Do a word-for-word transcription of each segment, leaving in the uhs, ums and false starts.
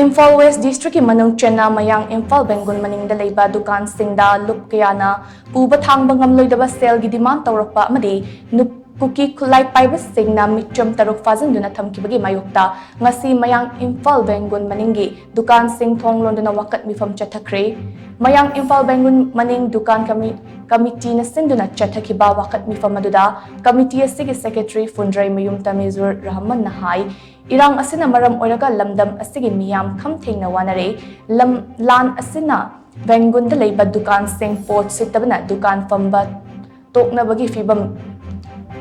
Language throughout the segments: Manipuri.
ꯏꯝꯐꯥꯜ ꯋꯦꯁ ꯗꯤꯁꯇ꯭ꯔꯤꯛꯀꯤ ꯃꯅꯨꯡ ꯆꯟꯅ ꯃꯌꯥꯡ ꯏꯝꯐꯥꯜ ꯕꯦꯡꯒꯨꯟ ꯃꯅꯤꯡꯗ ꯂꯩꯕ ꯗꯨꯀꯥꯟꯁꯤꯡꯗ ꯂꯨꯞ ꯀꯌꯥꯅ ꯄꯨꯕ ꯊꯥꯡꯕ ꯉꯝꯂꯣꯏꯗꯕ ꯁꯦꯜꯒꯤ ꯗꯤꯃꯥꯟ ꯇꯧꯔꯛꯄ ꯑꯃꯗꯤ ꯅꯨꯞ-, ꯀꯨꯀꯤ ꯈꯨꯠꯂꯥꯏ ꯄꯥꯏꯕꯁꯤꯡꯅ ꯃꯤꯆꯝ ꯇꯔꯨꯛ ꯐꯥꯖꯤꯟꯗꯨꯅ ꯊꯝꯈꯤꯕꯒꯤ ꯃꯥꯌꯣꯛꯇ ꯉꯁꯤ ꯃꯌꯥꯡ ꯏꯝꯐꯥꯜ ꯕꯦꯡꯒꯨꯟ ꯃꯅꯤꯡꯒꯤ ꯗꯨꯀꯥꯟꯁꯤꯡ ꯊꯣꯡ ꯂꯣꯟꯗꯨꯅ ꯋꯥꯀꯠ ꯃꯤꯐꯝ ꯆꯠꯊꯈ꯭ꯔꯦ꯫ ꯃꯌꯥꯡ ꯏꯝꯐꯥꯜ ꯕꯦꯡꯒꯨꯟ ꯃꯅꯤꯡ ꯗꯨꯀꯥꯟ ꯀꯃꯤ-, ꯀꯃꯤꯇꯤꯅ ꯁꯤꯟꯗꯨꯅ ꯆꯠꯊꯈꯤꯕ ꯋꯥꯀꯠ ꯃꯤꯐꯝ ꯑꯗꯨꯗ ꯀꯃꯤꯇꯤ ꯑꯁꯤꯒꯤ ꯁꯦꯀ꯭ꯔꯦꯇꯔꯤ ꯐꯨꯟꯗ꯭ꯔꯩꯃꯌꯨꯝ ꯇꯃꯤꯖꯨꯔ ꯔꯍꯃꯟꯅ ꯍꯥꯏ, ꯏꯔꯥꯡ ꯑꯁꯤꯅ ꯃꯔꯝ ꯑꯣꯏꯔꯒ ꯂꯝꯗꯝ ꯑꯁꯤꯒꯤ ꯃꯤꯌꯥꯝ ꯈꯝ ꯊꯦꯡꯅ ꯋꯥꯅꯔꯦ꯫ ꯂꯝ, ꯂꯥꯟ ꯑꯁꯤꯅ ꯕꯦꯡꯒꯨꯟꯗ ꯂꯩꯕ ꯗꯨꯀꯥꯟꯁꯤꯡ ꯄꯣꯠ ꯁꯤꯠꯇꯕꯅ ꯗꯨꯀꯥꯟ ꯐꯝꯕ ꯇꯣꯛꯅꯕꯒꯤ ꯐꯤꯕꯝ,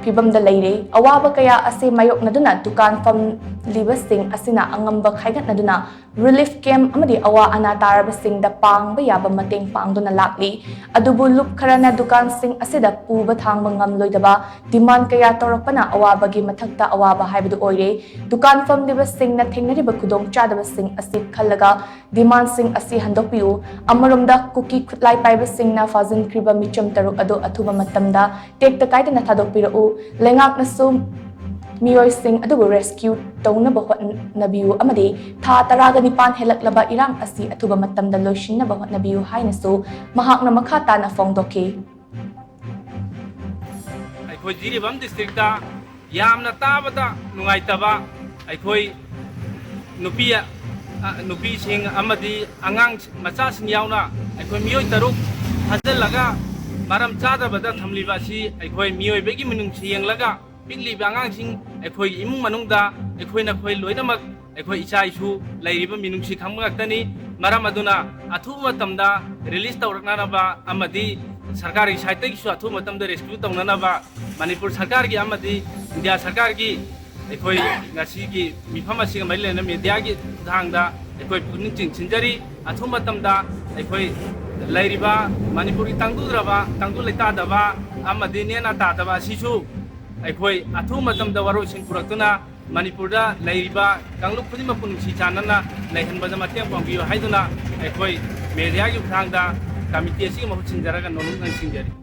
ꯐꯤꯕꯝꯗ ꯂꯩꯔꯦ꯫ ꯑꯋꯥꯕ ꯀꯌꯥ ꯑꯁꯤ ꯃꯥꯌꯣꯛꯅꯗꯨꯅ ꯗꯨꯀꯥꯟ ꯐꯝꯂꯤꯕꯁꯤꯡ ꯑꯁꯤꯅ ꯑꯉꯝꯕ ꯈꯥꯏꯒꯠꯅꯗꯨꯅ ꯔꯤꯂꯤꯐ ꯀꯦꯝꯞ ꯑꯃꯗꯤ ꯑꯋꯥ ꯑꯅꯥ ꯇꯥꯔꯕꯁꯤꯡꯗ ꯄꯥꯡꯕ ꯌꯥꯕ ꯃꯇꯦꯡ ꯄꯥꯡꯗꯨꯅ ꯂꯥꯛꯂꯤ꯫ ꯑꯗꯨꯕꯨ ꯂꯨꯞ ꯈꯔꯅ ꯗꯨꯀꯥꯟꯁꯤꯡ ꯑꯁꯤꯗ ꯄꯨꯕ ꯊꯥꯡꯕ ꯉꯝꯂꯣꯏꯗꯕ ꯗꯤꯃꯥꯟ ꯀꯌꯥ ꯇꯧꯔꯛꯄꯅ ꯑꯋꯥꯕꯒꯤ ꯃꯊꯛꯇ ꯑꯋꯥꯕ ꯍꯥꯏꯕꯗꯨ ꯑꯣꯏꯔꯦ꯫ ꯗꯨꯀꯥꯟ ꯐꯝꯂꯤꯕꯁꯤꯡꯅ ꯊꯦꯡꯅꯔꯤꯕ ꯈꯨꯗꯣꯡꯆꯥꯗꯕꯁꯤꯡ ꯑꯁꯤ ꯈꯜꯂꯒ ꯗꯤꯃꯥꯟꯁꯤꯡ ꯑꯁꯤ ꯍꯟꯗꯣꯛꯄꯤꯌꯨ꯫ ꯑꯃꯔꯣꯝꯗ ꯀꯨꯀꯤ ꯈꯨꯠꯂꯥꯏ ꯄꯥꯏꯕꯁꯤꯡꯅ ꯐꯥꯖꯤꯟꯈ꯭ꯔꯤꯕ ꯃꯤꯆꯝ ꯇꯔꯨꯛ ꯑꯗꯨ ꯑꯊꯨꯕ ꯃꯇꯝꯗ ꯇꯦꯛꯇ ꯀꯥꯏꯗꯅ ꯊꯥꯗꯣꯛꯄꯤꯔꯛꯎ꯫ ꯂꯩꯉꯥꯛꯅꯁꯨ ꯃꯤꯑꯣꯏꯁꯤꯡ ꯑꯗꯨꯕꯨ ꯔꯦꯁꯀ꯭ꯌꯨ ꯇꯧꯅꯕ ꯍꯣꯠꯅꯕꯤꯌꯨ ꯑꯃꯗꯤ ꯊꯥ ꯇꯔꯥꯒ ꯅꯤꯄꯥꯟ ꯍꯦꯜꯂꯛꯂꯕ ꯏꯔꯥꯡ ꯑꯁꯤ ꯑꯊꯨꯕ ꯃꯇꯝꯗ ꯂꯣꯏꯁꯤꯟꯅꯕ ꯍꯣꯠꯅꯕꯤꯌꯨ ꯍꯥꯏꯅꯁꯨ ꯃꯍꯥꯛꯅ ꯃꯈꯥ ꯇꯥꯅ ꯐꯣꯡꯗꯣꯛꯈꯤ꯫ ꯑꯩꯈꯣꯏ ꯖꯤꯔꯤꯕꯥꯝ ꯗꯤꯁꯇ꯭ꯔꯤꯛꯇ ꯌꯥꯝꯅ ꯇꯥꯕꯗ ꯅꯨꯡꯉꯥꯏꯇꯕ, ꯑꯩꯈꯣꯏ ꯅꯨꯄꯤ, ꯑ, ꯅꯨꯄꯤꯁꯤꯡ ꯑꯃꯗꯤ ꯑꯉꯥꯡ ꯃꯆꯥꯁꯤꯡ ꯌꯥꯎꯅ ꯑꯩꯈꯣꯏ ꯃꯤꯑꯣꯏ ꯇꯔꯨꯛ ꯐꯥꯖꯤꯜꯂꯒ ꯃꯔꯝ ꯆꯥꯗꯕꯗ ꯊꯝꯂꯤꯕ ꯑꯁꯤ ꯑꯩꯈꯣꯏ ꯃꯤꯑꯣꯏꯕꯒꯤ ꯃꯤꯅꯨꯡꯁꯤ ꯌꯦꯡꯂꯒ ꯄꯤꯛꯂꯤꯕ ꯑꯉꯥꯡꯁꯤꯡ, ꯑꯩꯈꯣꯏꯒꯤ ꯏꯃꯨꯡ ꯃꯅꯨꯡꯗ ꯑꯩꯈꯣꯏ ꯅꯈꯣꯏ ꯂꯣꯏꯅꯃꯛ ꯑꯩꯈꯣꯏ ꯏꯆꯥ ꯏꯁꯨ ꯂꯩꯔꯤꯕ ꯃꯤꯅꯨꯡꯁꯤ ꯈꯪꯕ ꯉꯥꯛꯇꯅꯤ꯫ ꯃꯔꯝ ꯑꯗꯨꯅ ꯑꯊꯨꯕ ꯃꯇꯝꯗ ꯔꯤꯂꯤꯁ ꯇꯧꯔꯛꯅꯅꯕ ꯑꯃꯗꯤ ꯁꯔꯀꯥꯔꯒꯤ ꯁꯥꯏꯠꯇꯒꯤꯁꯨ ꯑꯊꯨꯕ ꯃꯇꯝꯗ ꯔꯦꯁꯀ꯭ꯌꯨ ꯇꯧꯅꯅꯕ ꯃꯅꯤꯄꯨꯔ ꯁꯔꯀꯥꯔꯒꯤ ꯑꯃꯗꯤ ꯏꯟꯗꯤꯌꯥ ꯁꯔꯀꯥꯔꯒꯤ ꯑꯩꯈꯣꯏ ꯉꯁꯤꯒꯤ ꯃꯤꯐꯝ ꯑꯁꯤꯒ ꯃꯔꯤ ꯂꯩꯅꯅ ꯃꯦꯗꯤꯌꯥꯒꯤ ꯈꯨꯠꯊꯥꯡꯗ ꯑꯩꯈꯣꯏ ꯄꯨꯛꯅꯤꯡ ꯆꯤꯡꯁꯤꯟꯖꯔꯤ꯫ ꯑꯊꯨꯕ ꯃꯇꯝꯗ ꯑꯩꯈꯣꯏ ꯂꯩꯔꯤꯕ ꯃꯅꯤꯄꯨꯔꯒꯤ ꯇꯪꯗꯨꯗ꯭ꯔꯕ, ꯇꯪꯗꯨ ꯂꯩꯇꯥꯗꯕ ꯑꯃꯗꯤ ꯅꯦꯅꯥ ꯇꯥꯗꯕ ꯑꯁꯤꯁꯨ ꯑꯩꯈꯣꯏ ꯑꯊꯨꯕ ꯃꯇꯝꯗ ꯋꯥꯔꯣꯏꯁꯤꯟ ꯄꯨꯔꯛꯇꯨꯅ ꯃꯅꯤꯄꯨꯔꯗ ꯂꯩꯔꯤꯕ ꯀꯥꯡꯂꯨꯞ ꯈꯨꯗꯤꯡꯃꯛꯄꯨ ꯅꯨꯡꯁꯤ ꯆꯥꯟꯅꯅ ꯂꯩꯍꯟꯕꯗ ꯃꯇꯦꯡ ꯄꯥꯡꯕꯤꯌꯨ ꯍꯥꯏꯗꯨꯅ ꯑꯩꯈꯣꯏ ꯃꯦꯗꯤꯌꯥꯒꯤ ꯈꯨꯠꯊꯥꯡꯗ ꯀꯃꯤꯇꯤ ꯑꯁꯤꯒꯤ ꯃꯍꯨꯠ ꯁꯤꯟꯖꯔꯒ ꯅꯣꯂꯨꯛ ꯅꯪꯁꯤꯡꯖꯔꯤ꯫